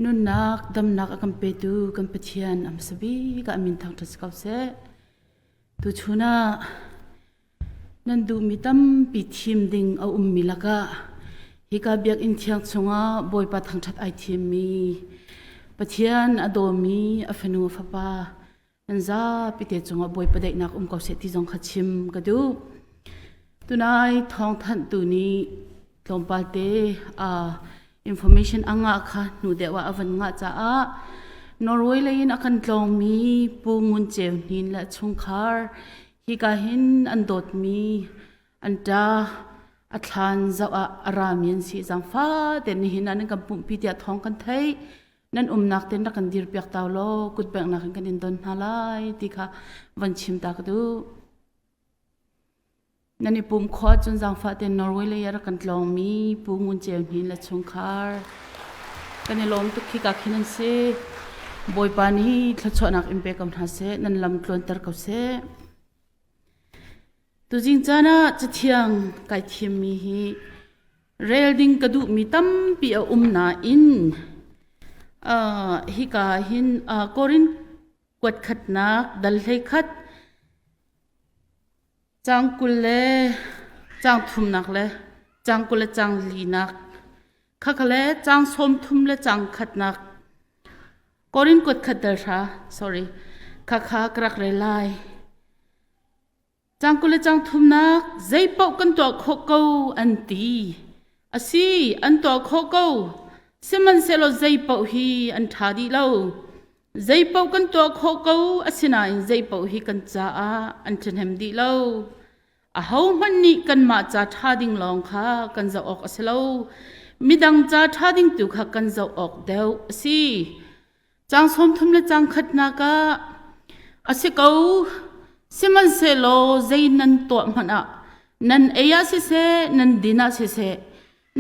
Nunnak damnak a kan petu kan Pathian a hmasa bik ah min thangṭhat si ko seh. Tuchun ah nan duhmi tampi thim ding a ummi lakah hika biakinn thiang chungah Bawipa thangṭhat ai thimmi Pathian a dawmi a fanu a fapa Nan zapi te cungah Bawipa daihnak um ko seh ti zong kha chim ka duh. Tunai thawngthanhtu nih tlawmpal te uh, information a ngah kha hnu deuh ah a van ngah caah Norway lei in a kan tlawngmi Pu Ngun Ceu Hnin le chungkhar hika hin an dawtmi an ṭa a thlan zoh ah a rami an si zaangfa te nihin ah nan kan pumhpi tiah thawng kan theih. Nan umnak ten rak kan dirpiak ta law kutbengnak in kan in don hna lai ti kha van chim ta ka duh. Nan i pum khawh ahcun zaangfah ten Norway lei ah rak kan tlawngmi Pu Ngun Ceu Hnin le chungkhar kan i lawm tuk khi ka khin an si. Bawipa nih thluachuahnak in pe ko hna seh, nan lam tluanter ko seh. Tuzing caan ah cathiang kai thimmi hi rel ding ka duhmi tampi a um nain uh, hika hin uh, Korin kuat khatnak dal hlei khat cang 20 le cang thumnak le cang 20 le cang linak khakha le cang sawm thum le cang khatnak Korin kuat khat dal hra sorry khakha ka rak rel lai Cang 20 le cang thumnak zeipaoh kan tuah khawh ko an ti. A si, an tuah khawh ko. Sihmanhsehlaw zeipaoh hi an ṭha dih lo. Zeipaoh kan tuah khawh ko, asinain zeipaoh hi kan caah an ṭhahnem dih lo. Ahohmanh nih kanmah ca ṭha ding lawng kha kan zoh awk a si lo. Midang ca ṭha ding tu kha kan zoh awk deuh a si. Caang 30 le caang khatnak ah a si ko. Sihmanhsehlaw zei nan tuah hmanh ah nan ei ah siseh, nan din ah siseh,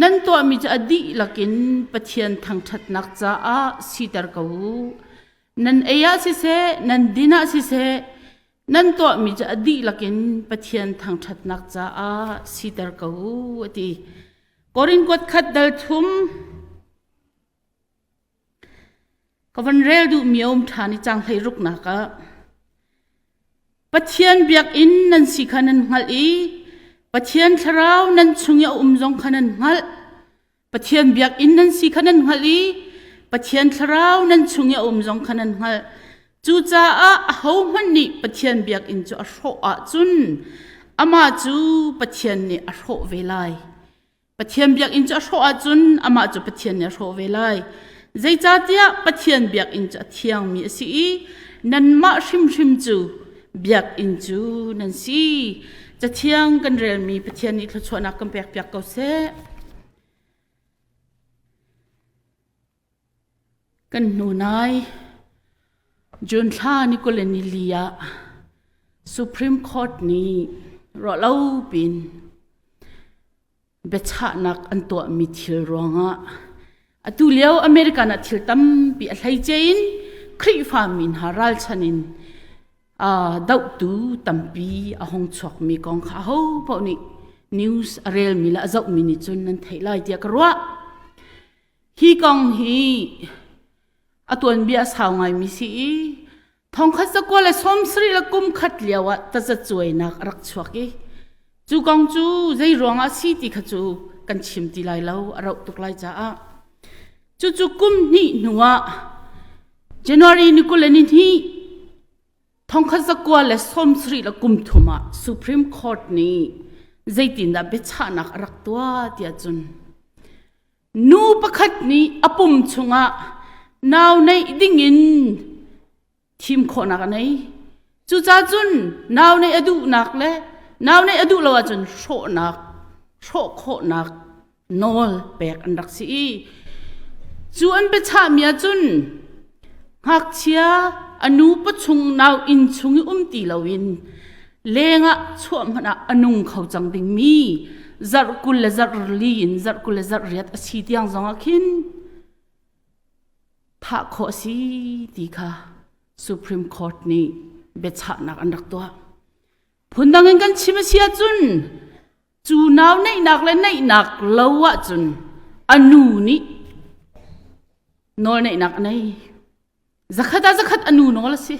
nan tuahmi cu a dihlak in Pathian thangṭhatnak caah siter ko u. Nan ei ah siseh, nan din ah siseh, nan tuahmi cu a dihlak in Pathian thangṭhatnak caah siter ko u, a ti. Korin kuat khat dal thum Ka van rel duhmi a um ṭhan i caang hleiruknak ah Pathian biakinn nan si kha nan hngalh i Pathian thlarau nan chung i a um zong kha nan hngalh. Pathian biakinn nan si kha nan hngalh i Pathian thlarau nan chung i a um zong kha nan hngalh. Cucaah ahohmanh nih Pathian biakinn cu a hrawh ahcun amah cu Pathian nih a hrawh ve lai. Pathian biakinn cu a hrawh ahcun amah cu Pathian nih a hrawh ve lai. Zeicahtiah Pathian biakinn cu a thiangmi a si i nanmah hrimhrim cu biakinn cu nan si. Cathiang kan relmi Pathian nih thluachuahnak kan pekpiak ko seh. Kan hnu nai June thla ni 20 le ni li ah Supreme Court nih ruahlo piin biachahnak an tuahmi thil ruangah atu lio American ah thil tampi a hleice in Khrihfa mi hna ralchan in dohtu tampi a hung chuakmi kong kha ahopaoh nih news a relmi le a zohmi nih cun nan theih lai tiah ka ruah. Hi kong hi a tuanbia a sau ngaimi si i thongkhat zakua le 70 le kum khat lio ah tazacuainak a rak chuak i cu kong cu zei ruangah si ti kha cu kan chim ti lai lo a rauh tuk lai caah cucu kum hnih hnu ah January ni 20 le ni hnih thongkhat zakua le 70 le kum thum ah Supreme Court nih zeitindah biachahnak a rak tuah tiah cun Nu pakhat nih a pum chungah nau neih dingin thim khawhnak a nei. Cucaah cun nau neih a duhnak le nau neih a duh lo ahcun hrawhnak, hrawh khawhnak nawl pek an rak si i cu an biachahmi ahcun ngakchia a nu pawchung nau inn chung i um ti loin lengah chuah hmanh ah a nung kho cang dingmi zarh 20 le zarh li in zarh 20 le zarh riat a si tiang zongah khin thah khawh a si ti kha Supreme Court nih biachahnak an rak tuah. Phundang in kan chim a si ahcun cu nau neihnak le neihnak lo ahcun a nu nih. Nawlneihnak a nei. Zakhat ah zakhat a nu nawl a si.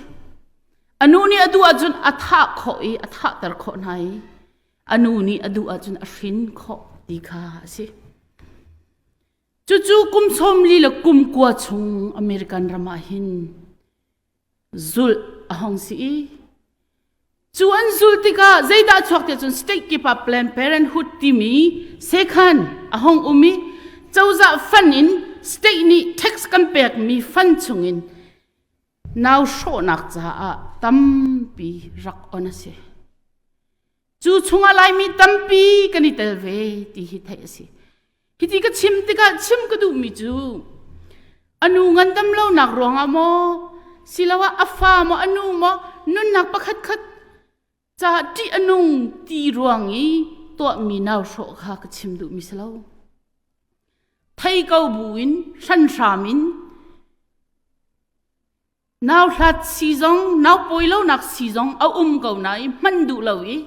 A nu nih a duh ahcun a thah khawh i a thahter khawh hna i a nu nih a duh ahcun a hrin khawh ti kha a si. Cucu kum 40 le kum kua chung American ram ah hin zulh a hong si i cu an zulh tikah zeidah chuak tiah cun state kip ah Planned Parenthood timi sekhan a hong um i cozah fund in state nih tax kan pekmi fund chungin nau hrawhnak caah tampi rak on a si. Cu chungah Laimi tampi kan i tel ve ti hi theih a si. Hiti ka chim tikah chim ka duhmi cu a nu ngandam lonak ruangah maw siloah a fa maw a nu maw nunnak pakhat khat ca ṭih a nung ti ruang i tuahmi nau hrawh kha ka chim duhmi si lo. Thei ko buin hranhram in nau hlat si zong nau pawi lonak si zong a um ko nain hman duh lo i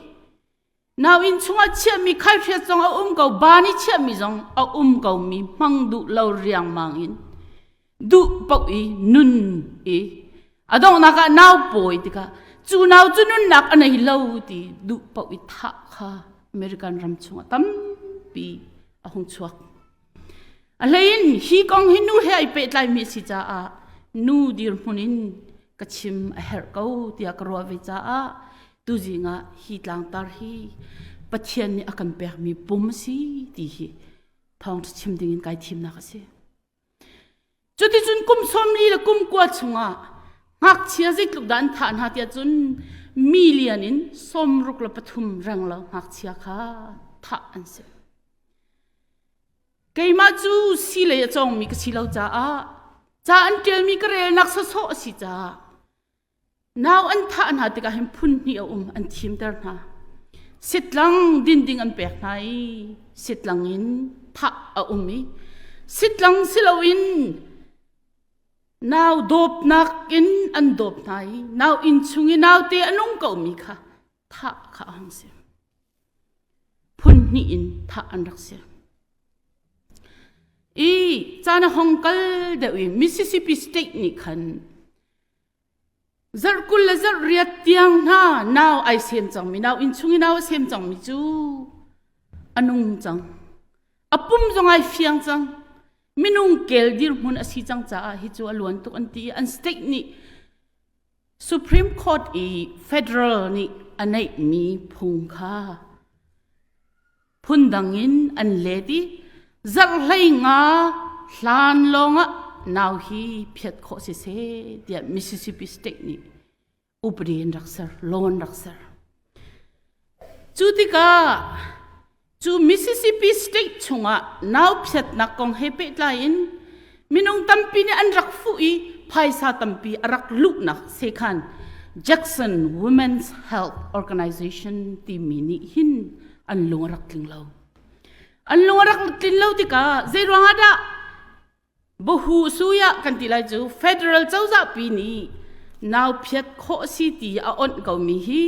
Nau inn chungah chiahmi khaihriat zong a um ko, ban i chiahmi zong a um komi hmang duh lo riangmang in duh paoh i nun i a donghnak ah nau pawi tikah cu nau cu nunnak a nei lo ti duh paoh i thah kha American ram chungah tampi a hung chuak. A hleiin hi kong hi nu he ai pehtlaimi a si caah nu dirhmun in ka chim a herh ko tiah ka ruah ve caah tuzing ah hi tlangtar hi Pathian nih a kan pekmi pum a si ti hi thawngṭha chim dingin kai thimnak a si. Cuticun kum 40 le kum kua chungah ngakchia zeitluk dah an thah hna tiah cun million in 63 renglo ngakchia kha thah an si. Keimah cu silei a cawngmi ka si lo caah ca an ṭialmi ka relnak sawsawh a si caah nau an thah hna tikah hin phun hnih a um an thimter hna. Sitlang dinding an pek hna i sitlang in thah a um i sitlang si loin nau dawpnak in an dawp hna i nau inn chung i naute a nung komi kha thah kha a hung si. Phun hnih in thah an rak si. I caan a hong kal deuh i Mississippi State nih khan zarh 20 le zarh riat tiang hna nau ai sem cangmi nau inn chung i nau a sem cangmi cu a nung cang. A pum zong ai fiang cang. Minung kel dirhmun a si cang caah hi cu a luan tuk an ti i an state nih Supreme Court i federal nih a neihmi phung kha phundang in an let i zarh 15 hlan lawngah nau hi phiat khawh siseh tiah Mississippi State nih upadi an rak ser, law an rak ser. Cu tikah Cu Mississippi State chungah nau phiatnak kong he pehtlai in minung tampi nih an rak fuh i phaisa tampi a rak luhnak sekhan Jackson Women's Health Organization timi nih hin an lung a rak tling lo. An lung a rak tlin lo tikah zei ruangah dah Bahu suya kan ti lai cu federal cozah pi nih nau phiat khawh si ti a onh komi hi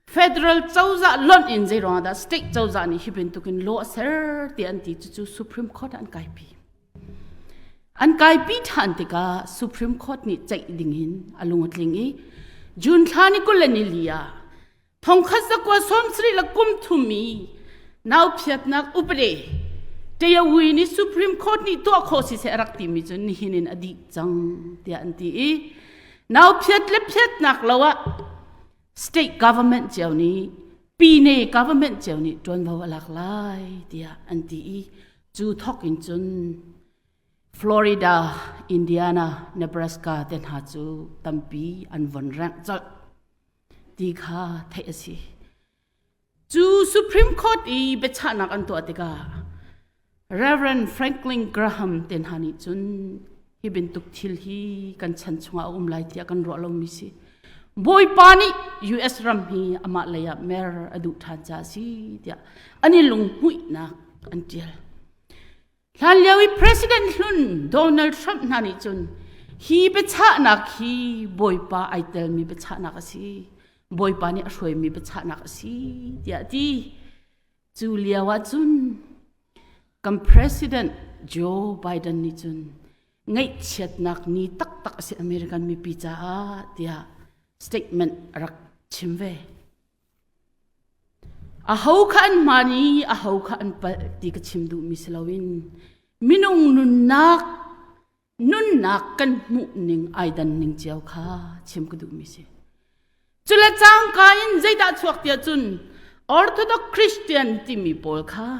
federal cozah lonh in zei ruangah dah state cozah nih hi bantukin law a ser ti an ti cucu Supreme Court ah an kaipi. An kaipi ṭhan tikah Supreme Court nih ceih ding in a lung a tling i June thla ni 24 ah Thongkhat zakua 70 le kum thum i nauphiatnak upade Tayawi nih Supreme Court nih tuah khawh si seh a rak timi cu nihin in a dih cang tiah an ti i nauphiat le phiatnak lo ah state government cio nih pine government cio nih ṭuanvo a lak lai tiah an ti i cu thawk in cun Florida, Indiana, Nebraska te hna cu tampi an von rengh colh. ti kha theih a si. Cu Supreme Court i biachahnak an tuah tikah Reverend Franklin Graham te hna nih cun hi bantuk thil hi kan chan chungah a um lai tiah kan ruah lomi si. Bawipa nih US ram hi amah lei ah mer a duh ṭhan caah a si tiah an i lunghmuihnak an ṭial. Hlanlio i President hlun Donald Trump hna nih cun hi biachahnak hi Bawipa ai telmi biachahnak a si. Bawipa nih a hruaimi biachahnak a si tiah a ti. Cu lio ah cun kan President Joe Biden nih cun Ngaihchiatnak ni taktak a si American mipi caah tiah statement a rak chim ve. Aho kha an hmaan i aho kha an palh ti ka chim duhmi si loin minung nunnak nunnak kan hmuh ning ai dan ning cio kha chim ka duhmi si. Cule cangka in zeidah chuak tiah cun Orthodox Christian timi pawl kha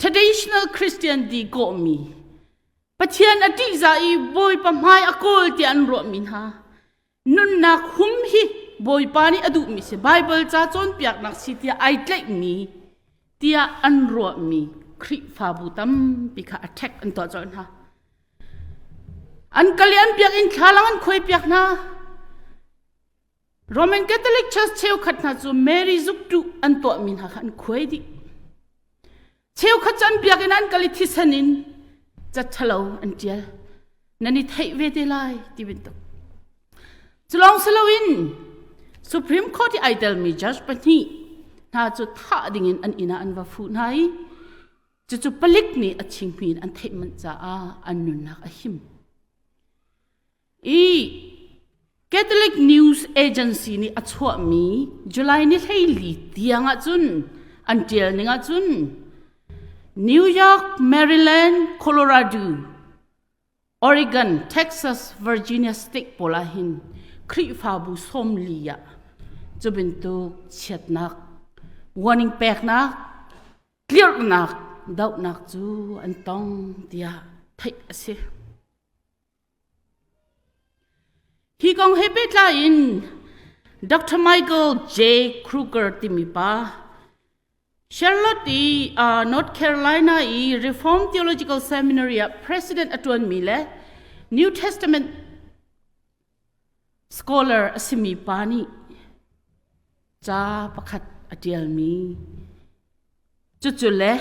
Traditional Christian ti kawhmi Pathian a ṭihzah i Bawipa hmai a kawl tiah an ruahmi hna nunnak hum hi Bawipa nih a duhmi si Baibal ca cawnpiaknak si tiah ai tlaihmi tiah an ruahmi Khrihfabu tampi kha attack an tuah colh hna. An kal i an biakinn thlalang an khuaipiak hna. Roman Catholic Church cheukhat hna cu Mary zuktuh an tuahmi hna kha an khuai dih. Cheukhat cu an biakinn an kal i thisen in ca ṭhalo an ṭial. Nan i theih ve te lai ti bantuk. Culawng si loin Supreme Court i ai telmi judge pahnih hna cu thah dingin an inn ah an va fuh hna i cucu palik nih a chinghmi in an theih manh caah an nunnak a him. I Catholic News Agency nih a chuahmi July ni 14 tiang ahcun an ṭial ning ahcun New York, Maryland, Colorado, Oregon, Texas, Virginia state pawl ah hin Khrihfabu 40 ah cu bantuk chiatnak warning peknak tlirhnak dohnak cu an tong tiah theih a si. Hi kong he pehtlai in Dr. Michael J. Kruger timi pa Charlotte i uh, North Carolina i Reformed Theological Seminary ah president a ṭuanmi le New Testament scholar a simi pa nih ca pakhat a ṭialmi cucu le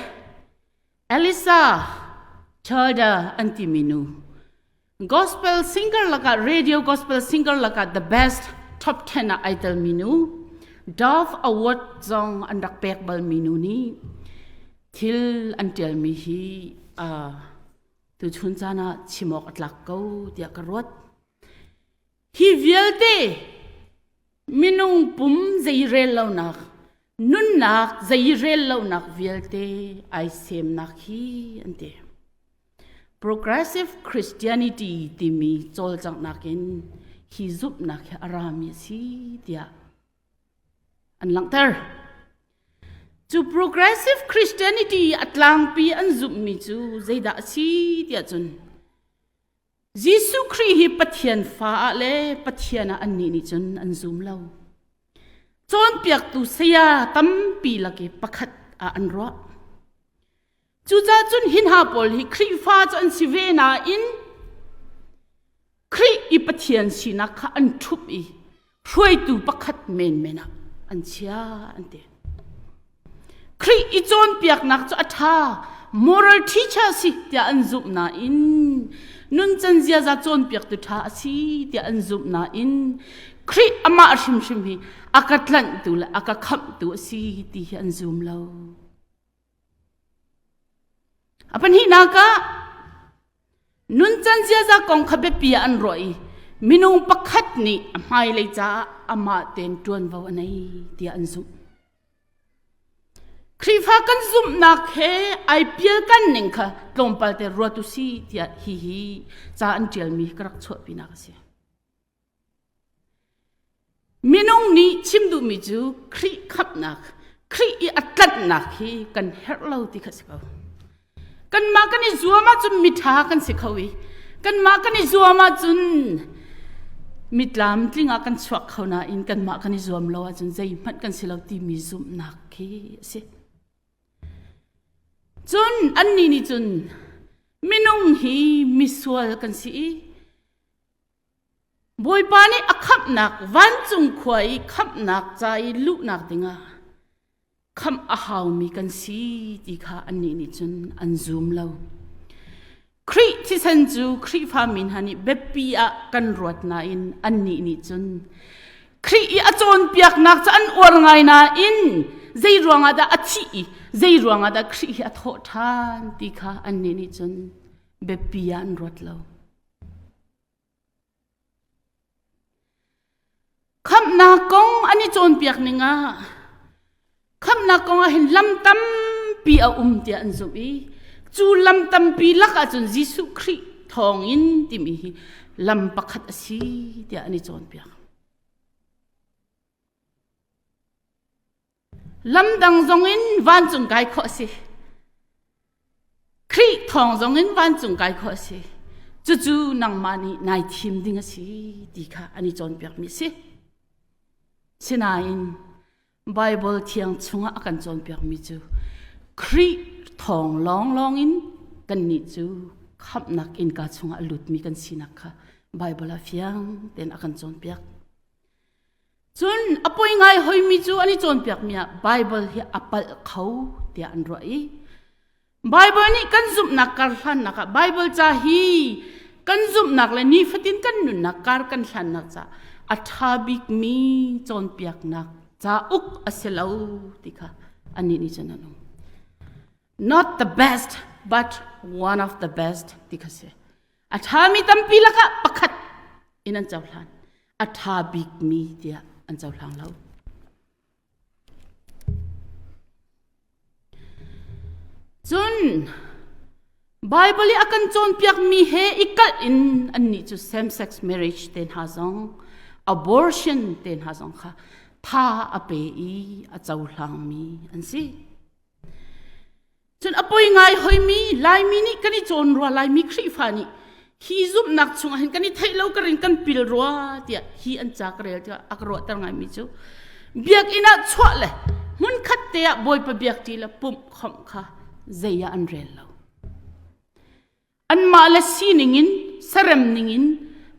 Elisa Chalder an timi nu gospel singer lakah radio gospel singer lakah the best top 10 ah ai telmi nu Dove Award zong an rak pek balmi nu nih thil an ṭialmi hi uh, tuchun caan ah chim awk a tlak ko tiah ka ruat. Hi vialte minung pum zeirel lonak nunnak zeirel lonak vialte ai semnak hi an ti. Progressive Christianity timi cawlcanghnak in hi zumhnak hi a rami a si tiah an langhter. Cu progressive Christianity a tlangpi an zumhmi cu zeidah a si tiah cun Jesuh Khrih hi Pathian fa ah le Pathian ah annih nih cun an zum lo. Cawnpiaktu saya tampi lak i pakhat ah an ruah. Cucaah cun hi hna pawl hi Khrihfa cu an si ve nain Khrih i Pathian sinak kha an ṭhup i hruaitu pakhat menmen ah an chia an ti. Khrih i cawnpiaknak cu a ṭha moral teacher si tiah an zumh nain nuncan ziaza cawnpiaktu ṭha a si tiah an zumh nain Khrih amah hrimhrim hi a ka tlanhtu le a ka khamhtu a si ti hi an zum lo. A pahnihnak ah nuncan ziaza kong kha biapi ah an ruah i minung pakhat nih a hmailei caah amah tein ṭuanvo a nei tiah an zumh. Khrihfa kan zumhnak he ai pial kan ning kha tlawmpal te ruat u si tiah hihi ca an ṭialmi ka rak chuahpinak a si. Minung nih chim duhmi cu Khrih khamhnak, Khrih i a tlanhnak hi kan herh lo ti kha si ko. Kanmah kan i zuam ahcun miṭha kan si kho i kanmah kan i zuam ahcun mitlam tling ah kan chuak kho nain kanmah kan i zuam lo ahcun zeihmanh kan si lo timi zumhnak khi a si. Cun annih nih cun minung hi misual kan si i Bawipa nih a khamhnak vancung khua i khamhnak ca i luhnak dingah khamh a haumi kan si ti kha annih nih cun an zum lo. Khrih thisen cu Khrihfa mi hna nih biapi ah kan ruat nain annih nih cun Khrih i a cawnpiaknak cu an uar ngai nain Zei ruangah dah a thih i zei ruangah dah Khrih hi a thawh ṭhan ti kha annih nih cun biapi ah an ruat lo. Khamhnak kong an i cawnpiak ning ah khamhnak kong ah hin lam tampi a um tiah an zumh i cu lam tampi lak ahcun Jesuh Khrih thawngin timi hi lam pakhat a si tiah an i cawnpiak. Lamdang zongin vancung kai khawh a si. Khrih thawng zongin vancung kai khawh a si. Cucu nangmah nih nai thim ding a si ti kha an i cawnpiakmi a si. Sinain Bible thiang chungah a kan cawnpiakmi cu Khrih thawng lawnglawng in kannih cu khamhnak innka chungah a lutmi kan sinak kha Bible ah fiang tein a kan cawnpiak. Cun a poi ngai hoimi cu an i cawnpiakmi ah Baibal hi a palh kho tiah an ruah i Baibal nih kan zumhnak kar hlannak ah Baibal ca hi kan zumhnak le nifatin kan nunnak kar kan hlannak ca a ṭha bikmi cawnpiaknak cauk a si lo ti kha annih nih cun an um. Not the best but one of the best ti kha si. A ṭhami tampi lakah pakhat in an cohlan. A ṭha bikmi tiah an cohlang lo. Cun Baibal i a kan cawnpiakmi he i kalh in annih cu same-sex marriage te hna zong abortion te hna zong kha tha a pe i a cohlangmi an si. Cun a poi ngai hoimi Laimi nih kan i cawn rua Laimi Khrihfa nih hi zumhnak chungah hin kan i theih lo ka rin kan pil rua tiah hi an ca ka rel tiah a ka ruahter ngaimi cu biakinn ah chuah le hmunkhat te ah Bawipa biak ṭi le pumh khawmh kha zei ah an rel lo. Anmah le sining in sarem ning in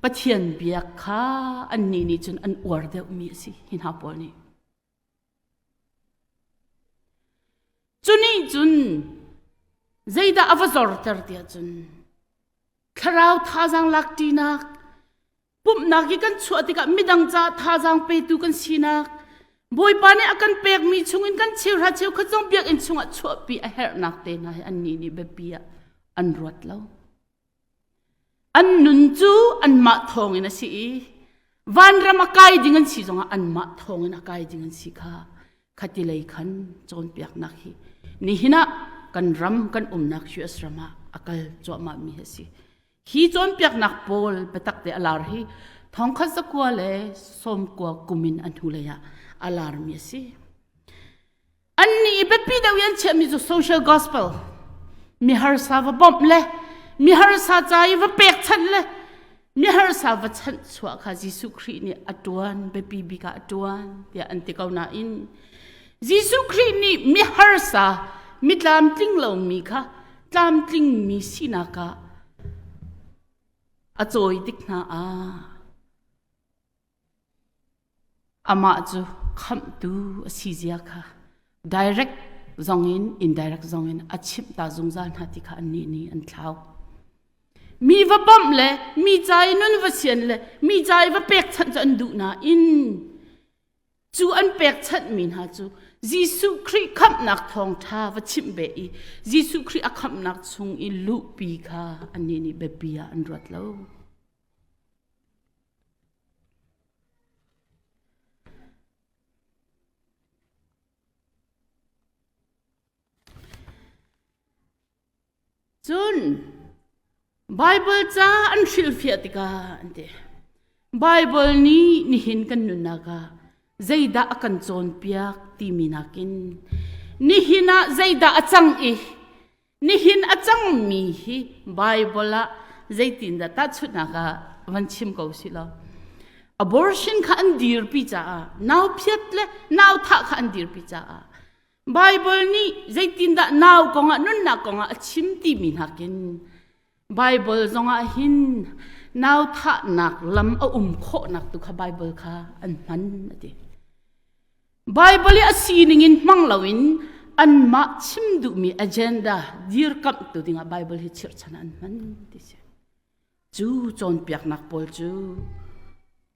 Pathian biak kha annih nih cun an uar deuhmi a si hi hna pawl nih. Cu nih cun zeidah a va zorter tiah cun thlarau thazaang lak ṭinak, pumhnak i kan chuah tikah midang caah thazaang petu kan sinak, Bawipa nih a kan pekmi chungin kan cheuhra cheukhat zong biakinn chungah chuahpi a herhnak te hna hi annih nih biapi ah an ruat lo. An nun cu anmah thawngin a si i vanram a kai ding an si zongah anmah thawngin a kai ding an si kha khati lei khan cawnpiaknak hi nihin ah kan ram kan umnak US ram ah a kal cuahmah mi a si. Hi cawnpiaknak pawl biatak te a lar hi thongkhat zakua le sawmkua kum in a hnulei ah a larmi a si. Annih i biapi deuh i an chiahmi cu social gospel, miharsa va bawmh le miharsa ca i va pekchanh le miharsa va chanhchuah kha Jesuh Khrih nih a ṭuan, biapi bik ah a ṭuan tiah an ti ko nain Jesuh Khrih nih miharsa, mi tlamtling lomi kha tlamtlingmi sinak ah a cawi tik hna ah Amah cu khamhtu a si zia kha direct zongin indirect zongin a chimh ta zungzal hna ti kha annih nih an thlau. Mi va bawmh le mi ca i nun va sian le mi ca i va pekchanh cu an duh nain cu an pekchanhmi hna cu Jesuh Khrih khamhnak thawngṭha va chimh ve i Jesuh Khrih a khamhnak chung i luhpi kha annih nih biapi ah an ruat lo. Cun Baibal ca an hrilhfiah tikah an ti. Baibal nih nihin kan nunnak ah zeidah a kan cawnpiak timi nakin nihin ah zeidah a cang i Nihin a cangmi hi Baibal ah zeitindah tahchunhnak ah van chim ko si law abortion kha an dirpi caah nau phiat le nau thah kha an dirpi caah Baibal nih zeitindah nau kongah nunnak kongah a chim timi nakin Baibal zongah hin nau thahnak lam a um khawhnak tu kha Baibal kha an hman a ti. Baibal i a sining in hmang loin anmah chim duhmi agenda dirkamhtu dingah Baibal hi chirhchan an hman ti si. Cu cawnpiaknak pawl cu.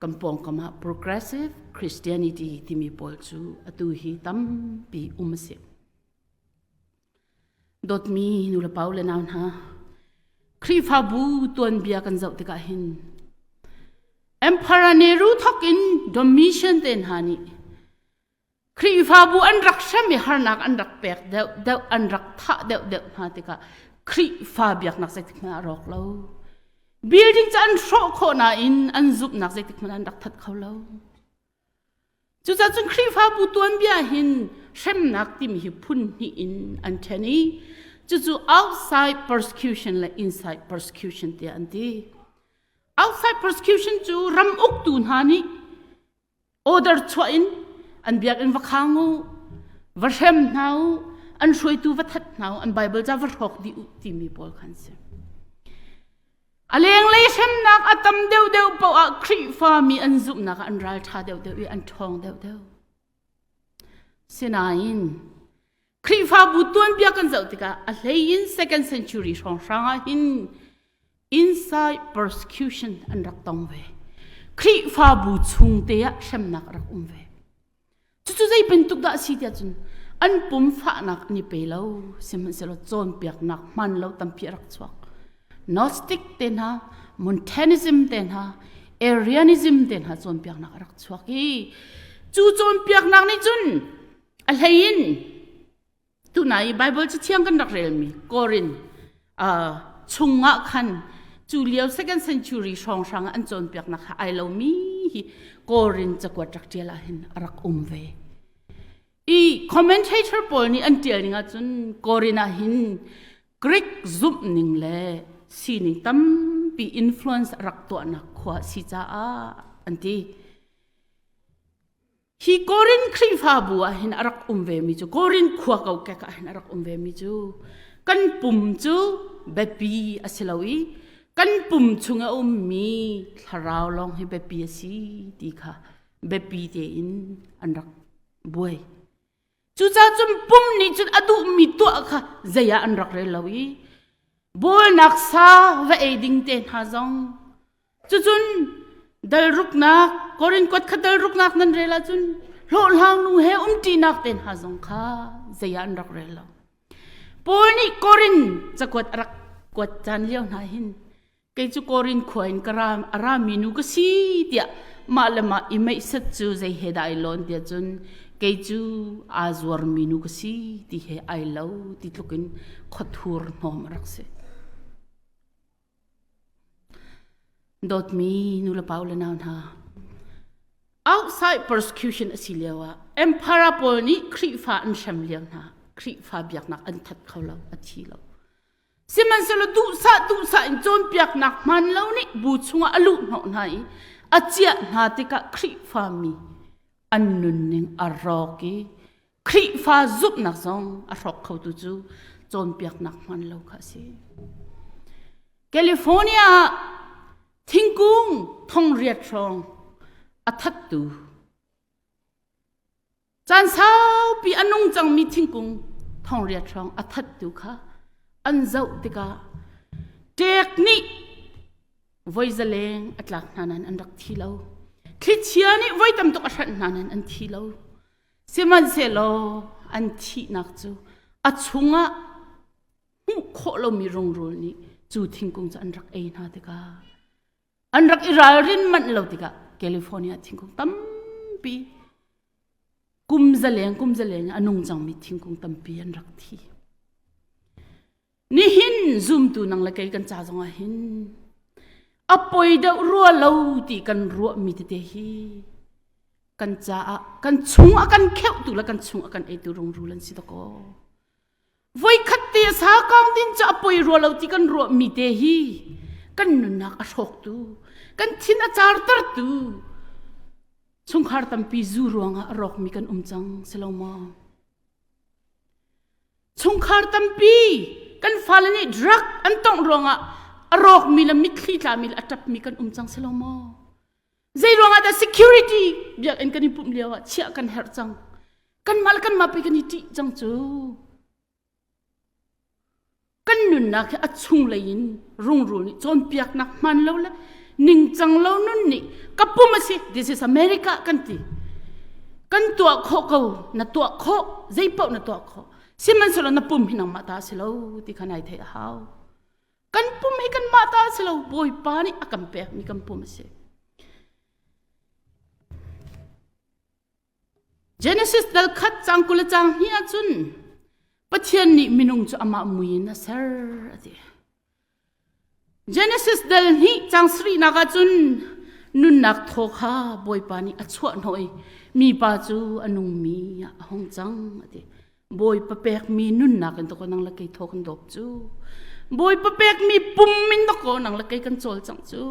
Kan pawngkam ah progressive Christianity timi pawl cu atu hi tampi um a si. Dawtmi nulepa le nau hna, Khrihfabu tuanbia kan zoh tikah hin Emperor Nero thawk in Domitian te hna nih Khrihfabu an rak hrem i harnak an rak pek deuh deuh an rak thah deuh deuh hna tikah Khrihfa biaknak zeitik hmanh ah a rawk lo. Building cu an hrawh khawh nain an zumhnak zeitik hmanh an rak that kho lo. Cucaah cun Khrihfabu tuanbia hin hremnak timi hi phun hnih in an ṭhen i cucu outside persecution le inside persecution tiah an ti. Outside persecution cu ram uktu hna nih order chuah in an biakinn va khang u, va hrem hna u, an hruaitu va that hna u, an Bible ca va hrawk dih u timi pawl khan si. A lenglei hremnak a tam deuhdeuh paoh ah Khrihfami an zumhnak ah an ralṭha deuhdeuh i an ṭhawng deuhdeuh. Sinain Khrihfabu tuanbia kan zoh tikah a hlei in second century hrawnghrang ah hin inside persecution an rak tong ve. Khrihfabu chung te ah hremnak a rak um ve. Cucu zei bantuk dah a si tiah cun an pum fahnak an i pe lo sihmanhsehlaw cawnpiaknak hman lo tampi a rak chuak. Gnostic te hna, Montanism te hna, Arianism te hna cawnpiaknak a rak chuak i cu cawnpiaknak nih cun a hlei in Tuna i Bible cathiang kan rak relmi Korin chungah khan cu lio second century hrawnghrang an cawnpiaknak kha ai lomi hi Korin cakuat rak ṭial ah hin a rak um ve. I commentator pawl nih an ṭial ning ahcun Korin ah hin Greek zumh ning le sining tampi influence a rak tuahnak khua a si caah an ti. Hi Korin Khrihfabu ah hin a rak um vemi cu Korin khua kokek ah hin a rak um vemi cu kan pum cu biapi a si lo i kan pum chung a ummi thlarau lawng hi biapi a si ti kha biapi tein an rak buai. Cucaah cun pum nih cun a duhmi tuah kha zei ah an rak rel lo i bawlnak sa va ei ding te hna zong Cucun dalruknak Korin kuat kha dalruknak nan rel ahcun hlawhhlang nu he umṭinak te hna zong kha zei ah an rak rel lo. Paul nih Korin cakuat a rak kuat caan lio hna hin kei cu Korin khua in ka ra a rami nu ka si tiah mah le mah i meihsat cu zei he dah ai lawn tiah cun kei cu aa zuarmi nu ka si ti he ai lo ti tluk in khuathur hnawm a rak si. Dawtmi nulepa u le nau hna, outside persecution a si lio ah emperor pawl nih Khrihfa an hrem lio hna. Khrihfa biaknak an that kho lo, a thi lo. Sihmanhsehlaw duhsah duhsah in cawnpiaknak hmaan lo nih bu chungah a luh hnawh hna i a ciah hna tikah Khrihfa mi an nunning a rawk i Khrihfa zumhnak zong a hrawk khotu cu cawnpiaknak hman lo kha a si. California ah thingkung thongriat hrawng a thattu caan saupi a nung cangmi thingkung thongriat hrawng a thattu kha an zoh tikah ṭek nih voi zaleng a tlak hna nain an rak thi lo. Thlichia nih voi tam tuk a hranh hna nain an thi lo. Sihmanhsehlaw an thihnak cu a chungah hmuh khawh lomi rungrul nih cu thingkung cu an rak ei hna tikah an rak i ralrin manh lo tikah California thingkung tampi kum zaleng kum zaleng a nung cangmi thingkung tampi an rak thi. Nihin zumtu nang le kei kan ca zongah hin a poi deuh rua lo ti kan ruahmi tete hi kan caah kan chung a kan kheuhtu le kan chung a kan eitu rungrul an si dakaw. Voikhat te sa kong din cu a poi rua lo ti kan ruahmi te hi kan nunnak a hrawktu, kan thin a cartertu, chungkhar tampi zu ruangah a rawkmi kan um cang si lo maw? Chungkhar tampi kan fale nih drug an tongh ruangah a rawkmi le mitthli tlami le a ṭapmi kan um cang si lo maw? Zei ruangah dah security biakinn kan i pumh lio ah chiah kan herh cang? Kanmah le kanmah pei kan i ṭih cang cu. Kan nunnak hi a chunglei in rungrul nih cawnpiaknak hmaan lo le Ningcang lo nun nih ka pum a si this is America kan ti. Kan tuah khawh ko na tuah khawh zeipaoh na tuah khawh. Sihmanhsehlaw na pum hi nangmah ta a si lo ti kha nai theih a hau. Kan pum hi kanmah ta a si lo Bawipa nih a kan pekmi kan pum a si. Genesis dal khat cang 20 le cang hnih ahcun Pathian nih minung cu amah mui in a ser a ti. Genesis dal hnih cang sarihnak ahcun nunnak thaw kha Bawipa nih a chuah hnawh i mipa cu a nungmi ah a hung cang a ti. Bawipa pekmi nunnak in dawkaw nang le kei thaw kan dawp cu. Bawipa pekmi pum in dawkaw nang le kei kan cawlcangh cu.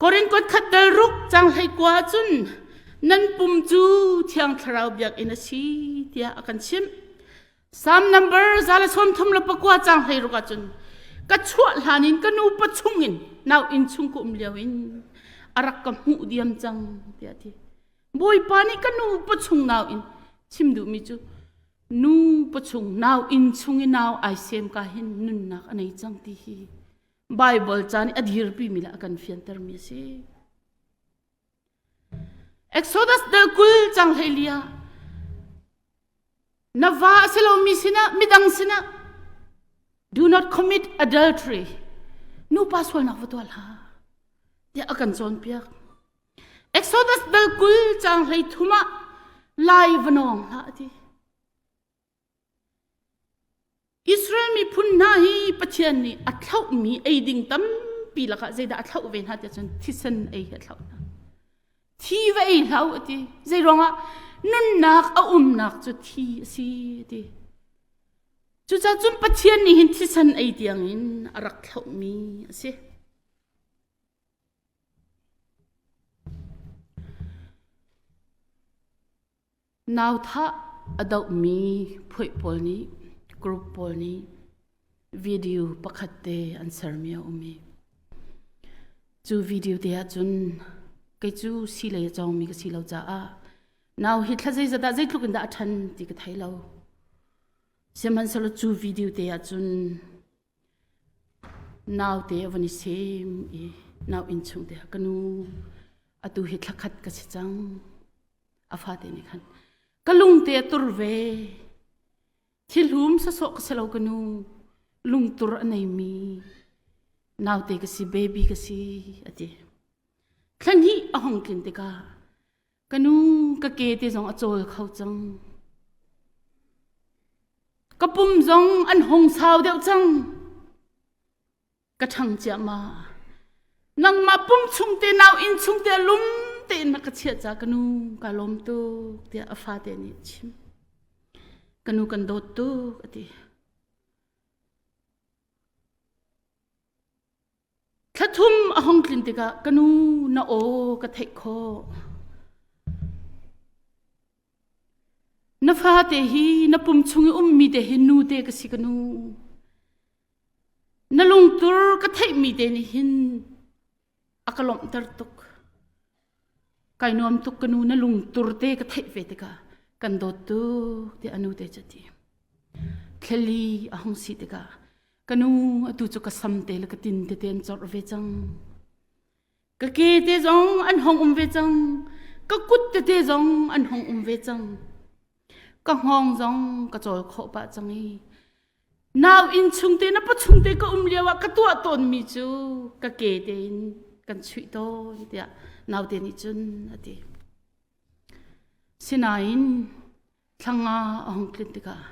Korin kuat khat dal ruk cang 19 ahcun nan pum cu Thiang Thlarau biakinn a si tiah a kan chimh. Psalm number 139 cang 16 ahcun ka chuah hlan in ka nu pachung in nau inn chung ka um lio in a rak ka hmuh diam cang tiah a ti. Bawipa nih ka nu pachung nau in chim duhmi cu nu pachung nau inn chung i nau ai sem ka hin nunnak a nei cang ti hi Baibal ca nih a dirpimi le a kan fiantermi a si. Exodus dal 20 cang 14 ah na va a si lomi sinah midang sinah do not commit adultery nupa sualnak va tuah hlah tiah a kan cawnpiak. Exodus dal 20 cang 33 ah lai va nawng hlah a ti. Israel miphun hna hi Pathian nih a thlauhmi ei ding tampi lakah zeidah a thlauh ve hna tiah cun thisen ei hi a thlauh hna. Thi va ei hlah u a ti. Zei ruangah nunnak a umnak cu thi a si a ti. Cucaah cun Pathian nih hin thisen ei tiangin a rak thlauhmi a si. Nauthah a dohmi phuaih pawl nih group pawl nih video pakhat te an sermi a um i cu video te ahcun kei cu sii lei a cawngmi ka si lo caah nau hi thla zeizat ah zeitluk in dah a ṭhan ti ka thei lo. Sihmanhsehlaw cu video te ahcun Naute a van i sem i nau inn chung te ka nu atu hi thlakhat ka si cang. A fate nih khan ka lungte a tur ve. Thilhum sawsawh ka si lo ka nu. Lungtur a neimi naute ka si baby ka si a ti. Thla hnih a hong tlin tikah Ka nu ka ke te zong a cawl kho cang. Ka pum zong an hung sau deuh cang. Ka ṭhang ciahmah. Nangmah pum chung te nau inn chung te lum tein na ka chiah ca ka nu ka lawm tuk tiah a fate nih a chim. Ka nu kan dawt tuk a ti. Thla thum a hung tlin tikah ka nu na aw ka theih khawh. Na fate hi na pum chung i ummi te hi nu te ka si ka nu. Na lungtur ka theihmi te nih hin a ka lawmhter tuk. Kai nuam tuk ka nu na lungtur te ka theih ve tikah kan dawt tuk tiah a nu te cu a ti. Thlali a hung si tikah ka nu atu cu ka sam te le ka tin tete an corh ve cang. Ka ke te zong an hong um ve cang. Ka kut tete zong an hong um ve cang. Ka hngawng zong ka cawl khawh pah cang i nau inn chung te na pachung te ka um lio ah ka tuah tawnmi cu ka ke tein kan chuih tawn tiah naute nih cun a ti. Sinain thlanga a hung tlin tikah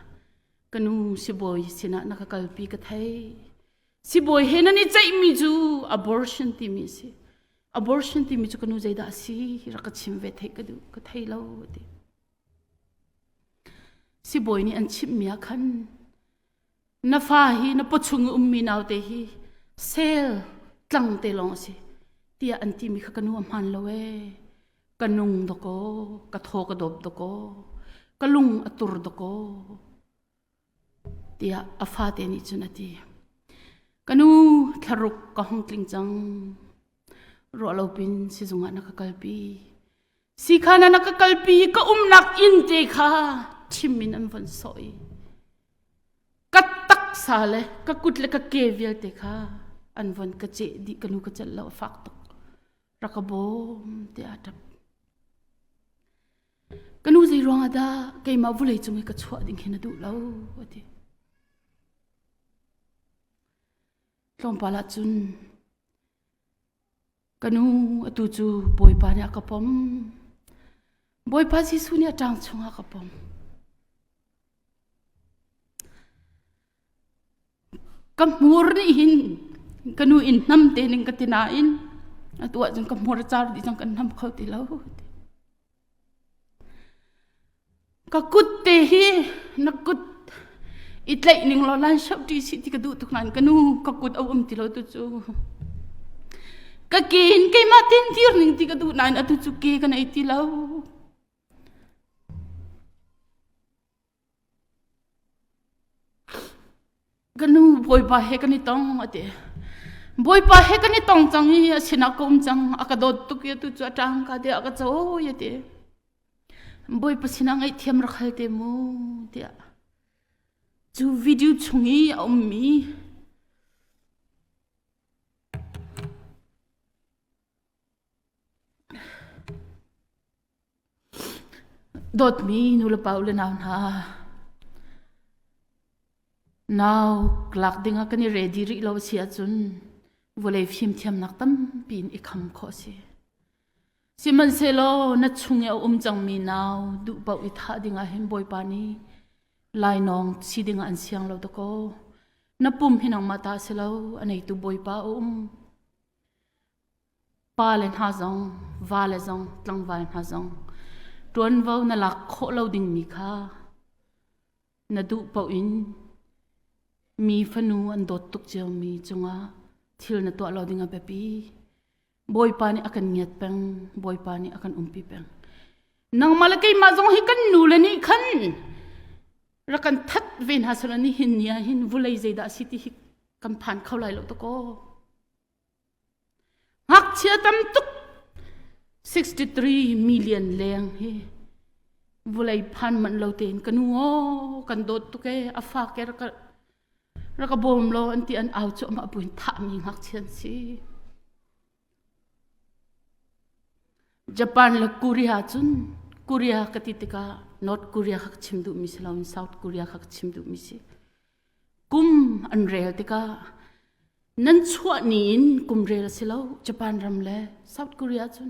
ka nu sibawi sinah na ka kalpi ka thei. Sibawi he nan i ceihmi cu abortion timi a si. Abortion timi cu ka nu zeidah a si rak ka chim ve theih ka duh ka thei lo a ti. Sibawi nih an chimhmi ah khan na fa hi na pawchung i ummi naute hi sel tlang te lawng a si tiah an timi kha ka nu a hmaan lo ee. Ka nung dakaw, ka thaw ka dawp dakaw, ka lung a tur dakaw tiah a fate nih cun a ti. Ka nu thlaruk ka hung tling cang. Ruah lo pin sizung ah na ka kalpi. Sikhan ah na ka kalpi ka umnak inn te kha thim in an von sawh i ka taksa le ka kut le ka ke vialte kha. An von ka ceh dih ka nu ka celh lo a fak tuk. Rak ka bawm tiah a ṭap. Ka nu zei ruangah dah keimah vulei cung i ka chuah ding hi na duh lo a ti. Tlawmpal ah cun ka nu atu cu Bawipa nih a ka pom. Bawipa Jesuh nih a ṭang chungah a ka pom. Ka hmur nih hin ka nu in hnam te ning ka ti nain atu ahcun ka hmur a car dih cang kan hnam kho ti lo. Ka kut te hi na kut i tlaih ning law lan shoh ṭi sih ti ka duh tuk nain ka nu ka kut a um ti lo tu cu. Ka ke in keimah tein dir ning ti ka duh nain atu cu ke ka nei ti lo. Ka nu Bawipa he kan i tong a ti. Bawipa he kan i tong cang i a sinah ka um cang a ka dawt tuk i atu cu a ṭang ka tiah a ka cawi a ti. Bawipa sinah ngaihthiam rak hal te mu tiah. Cu video chung i a ummi Dawtmi nulepa u le nau hna, nau lak dingah kan i ready rih lo a si ahcun vawlei fimthiamnak tampi in i kham khawh a si. Sihmanhsehlaw na chung i a um cangmi nau duh paoh i thah dingah hin Bawipa nih lainawng si dingah an siang lo dakaw. Na pum hi nangmah ta a si lo, a neitu Bawipa a um. Pale hna zong, vale zong, tlangval hna zong ṭuanvo na lak khawh lo dingmi kha na duh paoh in mi fanu an dawt tuk ciomi cungah thil na tuah lo ding a biapi. Bawipa nih a kan ngiat peng, Bawipa nih a kan umpi peng. Nangmah le keimah zong hi kan nu le nih khan rak kan that ve hna selaw nihin ni ah hin vulei zeidah a si ti hi kan phan kho lai lo ta kaw. Ngakchia tam tuk 63 million leng hi vulei phan manh lo tein ka nu aw kan dawt tuk ee a fa ke rak rak ka bawm law an ti an au cuahmah buin thahmi ngakchia an si. Japan le Korea cun Korea ka ti tikah North Korea kha ka chim duhmi si loin South Korea kha ka chim duhmi si. Kum an rel tikah Nan chuah ni in kum rel a si lo Japan ram le South Korea cun.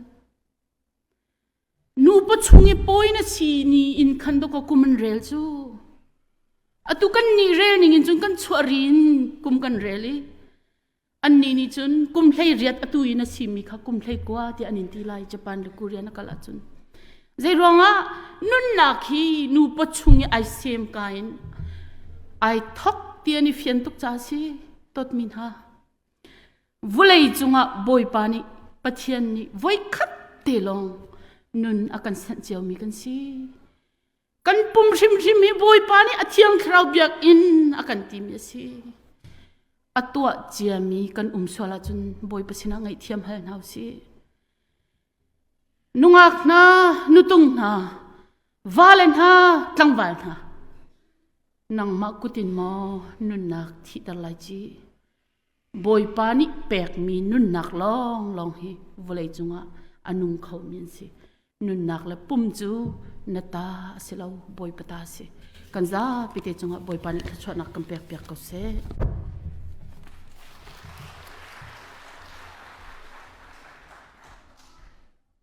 Nupa chung i pawi na si ni in khan dawk kum an rel cu. Atu kan ni rel ning in cun kan chuah ri in kum kan rel i an ni nih cun kum hlei riat atu in a simi kha kum hlei kua ti an in ti lai Japan le Korea na kal ahcun. Zei ruangah nunnak hi nupa chung i ai sem ka in ai thok ti an i fian tuk ca si. Dawtmi hna, vulei cungah Bawipa nih Pathian nih voikhat te lawng nun a kan sanh ciomi kan si. Kan pum hrimhrim hi Bawipa nih a Thiang Thlarau biakinn a kan timi a si. A tuah ciami kan um sual ahcun Bawipa sinah ngaihthiam hal hna usih. Nungak hna, nutung hna, vale hna, tlangval hna, nangmah kut in maw nunnak thihter lai ci? Bawipa nih pekmi nunnak lawnglawng hi vawlei cungah a nung khomi an si. Nunnak le pum cu na ta a si lo, Bawipa ta a si. Kan zapi te cungah Bawipa nih thluachuahnak kan pekpiak ko seh.